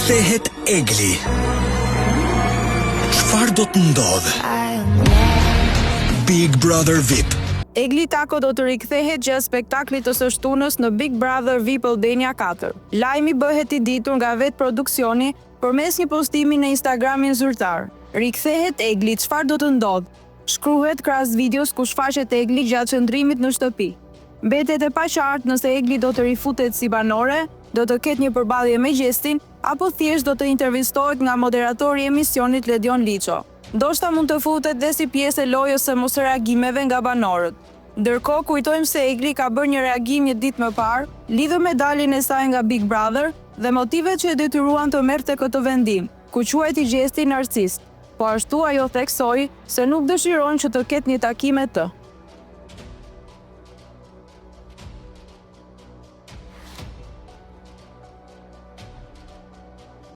Rikthehet Egli. Çfarë do të ndodhë? Big Brother VIP. Egli Tako do të rikthehet gjatë spektaklit të së shtunës në Big Brother VIP Albania 4. Lajmi bëhet i ditur nga vetë produksioni përmes një postimi në Instagramin zyrtar. Rikthehet Egli, çfarë do të ndodhë? Shkruhet krahas videos ku shfaqet Egli gjatë qëndrimit në shtëpi. Mbetet e paqartë nëse Egli do të rifutet si banore, do të ketë një përballje me Gjestin, apo thjesht do të intervistohet nga moderatori i emisionit Ledion Liço. Ndoshta mund të futet dhe si pjesë e lojës së mosreagimeve nga banorët. Ndërkohë, kujtojmë se Egli ka bërë një reagim një ditë më parë, lidhur me daljen e saj nga Big Brother dhe motivet që e detyruan të merrte këtë vendim, ku quajti Gjestin narcist. Po ashtu ajo theksoi se nuk dëshiron që të ketë një takim me të.